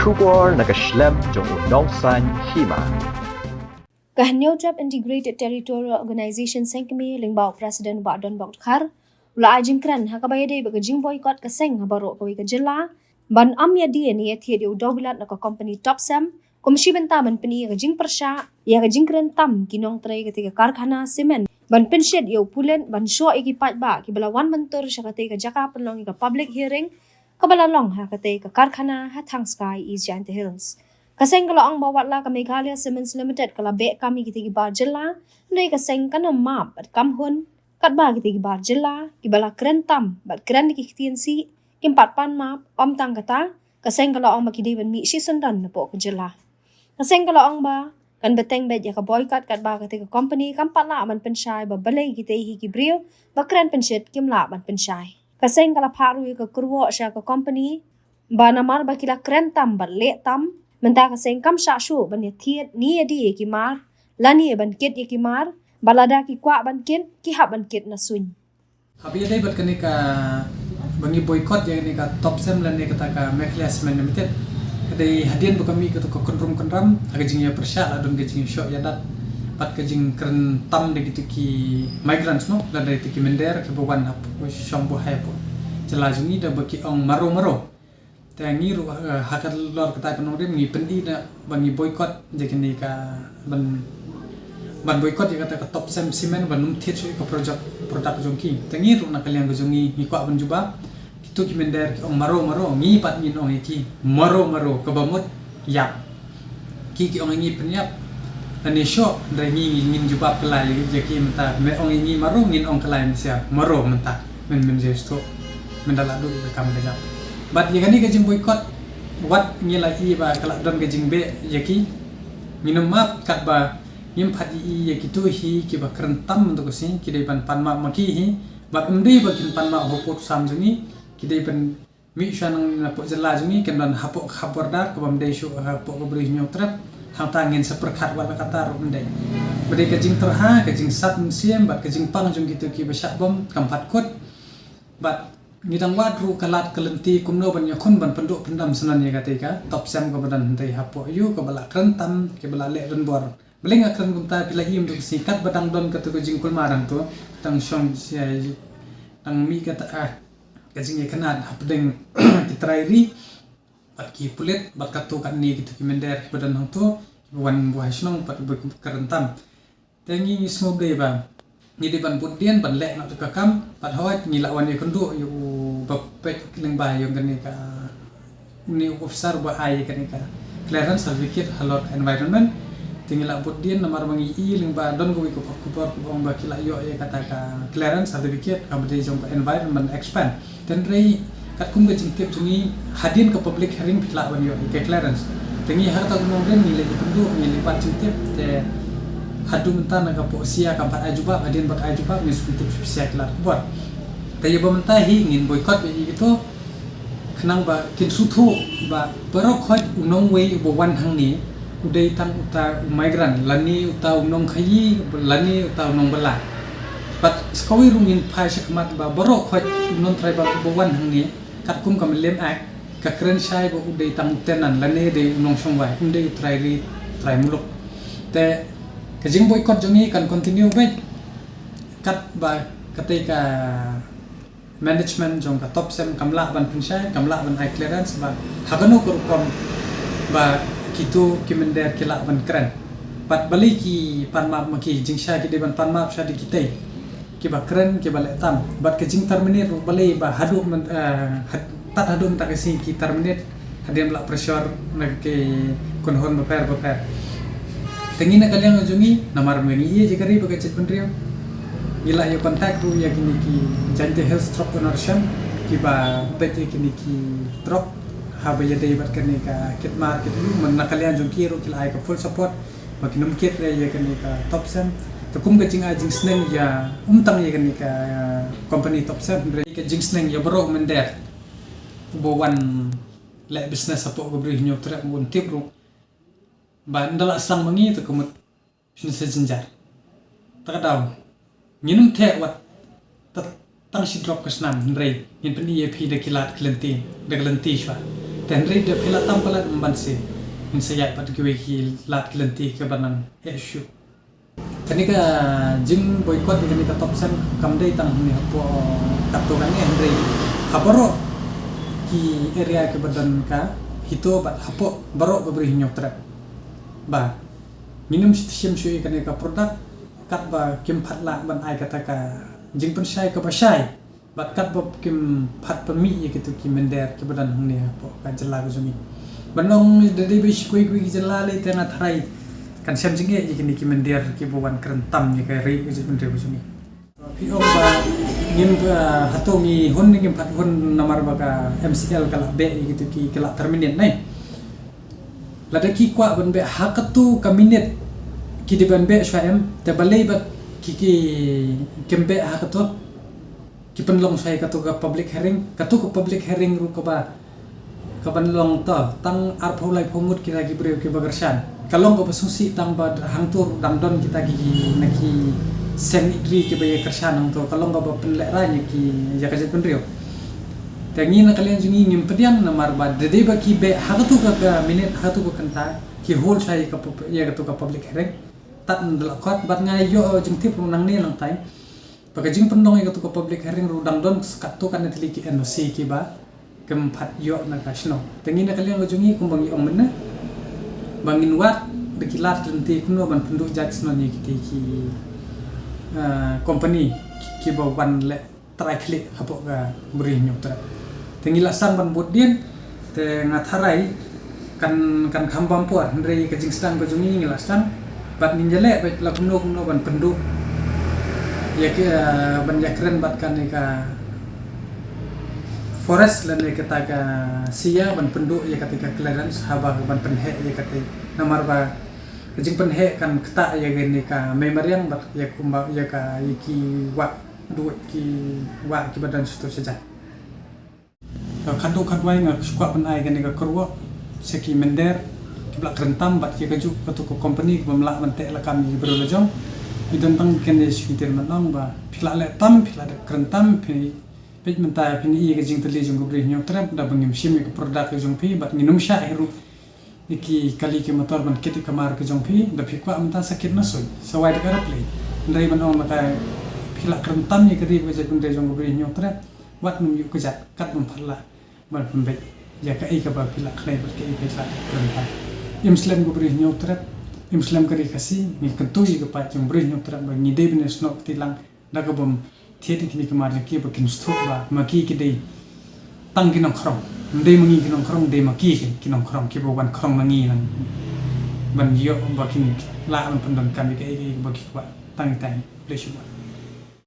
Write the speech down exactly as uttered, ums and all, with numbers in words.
Khubor na ka shlem jong u nongsan hima. Ka Hynñiewtrep Integrated Territorial Organization Seng Kmie lyngba u President Bah Donbok Dkhar u la ai jingkren ha kaba ïadei bad ka jingboycott ka seng ha baroh kawei ka jylla ban ym ïadie ne ïathied ïa u dewbilat na ka kompani Topcem kum shi bynta ban pyni ïa ka jingpyrshah ïa ka jingkren tam ki nongtrei katei ka karkhana simen ban pynshit ïa u pulit ban shoh ïa ki paidbah kiba la wan ban tur sha katei ka jaka pynlong ïa ka public hearing kaba la long ha katei ka karkhana ha Thangskai, East Jaintia Hills. Ka seng ka la ong ba wat la ka Meghalaya Cements Limited ka la beh kam ïa kitei ki bar jylla, hynrei ka seng kan ym map bad kam hun katba kitei ki bar jylla kiba la kren tam bad kren da ki ktien sih kim pat pan map. Ym tang kata, ka seng ka la ong ba ki dei ban mih shisyndon napoh ka jylla. Ka seng ka la ong ba kan bteng beit ïa ka boycott katba katei ka kompani kam pat lah ban pynshai ba balei kitei hi ki briew ba kren pynshit kim lah ban pynshai. Ka seng ka la phah ruh ïa ka kyrwoh sha ka kompani ba namar ba ki la kren tam bad leh tam, mynta ka seng kam shah shuh ban ïathied ne ïadie ïa ki mar lane ban kit ïa ki mar, ba lada ki kwah ban kit ki hap ban kit na suiñ. Haba ïadei bad kane kaba ngi boycott ïa kane ka Topcem lane kata ka Meghalaya Cement Limited, ka dei hadien ba ka mih kato ka kynrum kynram ha ka jingïapyrshah la don ka jingïashoh ïadat bad ka jingkren tam da kito ki migrants mo, lada kito ki mynder kiba wan hapoh shong buhai hapoh jylla jong ngi da ba ki ong maro maro. Te ngi ruh, eh, ha ka lor kata ka nongrim ngi pyni na ba ngi boycott ïa kane ka ban, ban boycott ïa kata ka Topcem Cement ban ym thied shuh ïa ka project, product jong ki. Te ngi ruh na ka liang ka jong ngi ngi kwah ban jubab. Kito ki mynder ki ong maro maro, ngi pat ngin ong ïa ki maro maro, kaba mut ïap. Ki ki ong ïa ngi pynïap. Lane shoh, hynrei ngi ngin jubab kylla ïa ki mynta. Me ong ïa ngi maro, ngin ong kylla ïa mynsiem maro mynta. Men, men je stok, men da la duh ïa ka kam ka jam. Bad ïa kane ka jingboycott, wat ngi la ïohi ba ka la don ka jingbeh ïa ki. Ngin ym map katba ngim pat ïohi ïa kito hi kiba kren tam mynta ka sngi, ki dei ban pan map ma ki hi. Bad ym dei ba kin pan map hapoh sam jong ngi, ki dei ban mih shuwa na, napoh jylla jong ngi, kin don hapoh ka border kaba ym dei shuh hapoh ka Bri Hynñiewtrep. Hangta ngin sa pyrkhat wat la katta ruh ym dei. Ba dei ka jingtyrha, ka jingsat mynsiem bad ka jingpang jong kito kiba shah bom kam pat kut. Bad ngi dang wad ruh ka lad ka lynti kumno ban ïakhun ban pynduh pyndam syndon ïa katei ka Topcem kaba don hangtei hapoh ïew kaba la kren tam, kaba la leh rynbor. Balei nga kren kumta, phi la ïohi mynta ka sngi katba dang don kato ka jingkulmar hangto, dang shong sha, dang mih kata, ah, ka jingïakynad hapdeng ki trai ri bad ki pulit bad kato katne kito ki mynder kiba don hangto, kiba wan buhai shnong bad kiba kren tam. Te ngi, ngi sngewbha ba ngi dei ban bud dien ban leh noh ka kam, bad hooid ngi la wan ïakynduh ïa u ba peit lyngba ïa kane ka, une u officer ba ai ïa kane ka clearance certificate halor environment. Te ngi la bud dien namar ba ngi ïohi lyngba don kawei ka khubor kaba ong ba ki la ïoh ïa kata ka clearance certificate kaba dei jong ka environment expand. Te hynrei katkum ka jingtip jong ngi, hadien ka public hearing phi lah ban ïoh ïa ka clearance. Te ngi ha kata ka nongrim ngi la ïakynduh, ngi la bat jingtip, te haduh mynta na ka pok sia kam pat ai jubab, hadien ba ka ai jubab ngi sngewtip shisha ki lad khubor. Te ïa ba mynta hi ngin boycott ba ïa kito, khnang ba kin sngewthuh ba baroh khoit u nongwei uba wan hangne u dei tang uta u migrant lane uta u nongkhaïi lane uta u nongbylla. Bad sa kawei ruh ngin phai shakhmat ba baroh khoit u non-tribal uba wan hangne, katkum ka Mylliem Act, ka kren shai ba u dei tang u tenant lane dei u nongshong wai, um dei u trai ri, trai muluk. Te ka jingboycott jong ngi kan continue beit katba katei ka management jong ka Topcem kam lah ban pynshai, kam lah ban ai clearance ba ha kano ka rukom ba kito ki mynder ki lah ban kren. Bad balei ki pan map ma ki, jingshai ki dei ban pan map sha da kitei kiba kren, kiba leh tam. Bad ka jingterminate ruh balei ba haduh myn-, eh, had-, tad haduh mynta ka sngi ki terminate hadien ba la pressure na ki kynhun bapher bapher. Te ngi na ka liang jong ngi, namar ba ngi ïeit ïa ka ri bad ka jaitbynriew, ngi la ïa contact ruh ïa kine ki Jaintia Hills Truck Owner Association kiba peit ïa kine ki truck haba ïadei bad kane ka kit mar kit ïew. Mynta na ka liang jong ki ruh ki la ai ka full support ba kin ym kit re ïa kane ka Topcem. Te kum ka jingai jingsneng ïa, ym tang ïa kane ka company Topcem, hynrei ka jingsneng ïa baroh mynder uba wan leh business hapoh ka Bri Hynñiewtrep, bun tip ruh ba ynda la sdang ma ngi te ka mut shane sa jynjar. Ta ka daw ngin ym theh wat ta-, tang shi drop ka snam, hynrei ngin pyni ïa phi da ki lad ki lynti, da ka lynti shuwa. Te hynrei da phi la tam palat, ym ban sih, ngin sa ïaid pat kiwei ki lad ki lynti kiba nang eh shuh. Kane ka jingboycott ïa kane ka Topcen kam dei tang hangne hapoh katto katne, hynrei ha baroh ki area kiba don ka HITO bad hapoh baroh ka Bri Hynñiewtrep. Ba ngin ym shim shuh ïa kane ka product katba kim pat lah ban ai kata ka jingpynshai kaba shai. Bad katba kim pat pynmih ïa kito ki mynder kiba don hangne hapoh ka jylla ka jong ngi. Ban ong da dei ba shi kiwei kiwei ki jylla lei, te nga tharai kan shem jingeh ïa kine ki mynder kiba wan kren tam ïa ka ri ka jaitbynriew ka jong ngi. Phi ong ba ngim, ba hato ngi hun ne ngim pat hun namar ba ka M C L ka la beh ïa kito ki, ka la terminate ne. Lada ki kwah ban beh ha kato ka minit ki dei ban beh shuwa em, te balei ba ki, ki, kim beh ha kato. Ki pynlong shuwa ïa kato ka public hearing, kato ka public hearing ruh kaba, kaban long to tang arphew laiphew ngut kita ki briew kiba kyrshan. Ka long kaba sngewsih tang ba hangto ruh dang don kita ki na ki seng ïeit ri kiba ïa kyrshan hangto, ka long kaba pynlehraiñ ïa ki, ïa ka jaitbynriew. Te ngi na ka liang jong ngi ngim pdiang namar ba da dei ba ki beh ha kato ka, ka minit, ha kato ka kynta, ki hold shuwa ïa ka pub-, ïa kato ka public hearing. Tad na da la kot, bad nga ïoh jingtip ruh nangne nangtai ba ka jingpynlong ïa kato ka public hearing ruh dang don katto katne tylli ki N O C kiba kim pat ïoh na ka shnong. Te ngi na ka liang ka jong ngi kumba ngi ong mynne ba ngin wad da ki lad ki lynti kumno ban pynduh jait shnong ïa kiti ki, ah, company ki, kiba wan leh trai khlieh hapoh ka Bri Hynñiewtrep. Te ngi la sdang ban bud dien, te nga tharai kan, kan kham bam por, hynrei ka jingsdang ka jong ngi ngi la sdang. Bad ngin ïaleh bad la kumno kumno ban pynduh ïa ki, eh, ban ïakren bad kane ka forest lane kata ka SIA ban pynduh ïa kata ka clearance haba ban pynheh ïa kata. Namar ba ka jingpynheh kan ktah ïa kane ka mei mariang bad ïa kumba ïa ka, ïa ki wah duh ki wah kiba don sha to sha jan. Ka khadduh khadwai nga kwah ban ai kane ka kyrwoh sha ki mynder kiba la kren tam bad ïa kajuh kato ka company kiba ym lah ban teh lakam ïa ki briew la jong. Ngi don tang kane shi kyntien ban ong ba phi la leh tam, phi la dep kren tam, phi peit mynta phin ïohi ïa ka jingtylli jong ka Bri Hynñiewtrep da ba ngim shim ïa ka product ka jong phi bad ngin ym shah hi ruh ïa ki kali ki motor ban kit ïa ka mar ka jong phi, da phi kwah mynta sa kit na suiñ, sa wai da ka aeroplane. Hynrei ban ong na ka phi la kren tam ïa ka ri bad ka jaitbynriew jong ka Bri Hynñiewtrep, wat nym ïuh kjat, kat bym pat lah ban pynbeit ïa kaei kaba phi la khlei bad kaei ba phi la kren tam. Im slem ka Bri Hynñiewtrep, im slem ka ri Khasi, ngi kyntu ïa ka paid jong Bri Hynñiewtrep ba ngi dei ban ïasnoh kti lang da kaba ym thied ïa kine ki mar jong ki ba kin sngewthuh ba ma ki ki dei tang ki nongkhrong. Ym dei ma ngi ki nongkhrong, dei ma ki ki, ki nongkhrong kiba wan khrong na ngi nang ban ïoh ba kin lah ban pyndonkam ïa kaei kaei ba ki kwah tang ïa tang. Khublei shibun.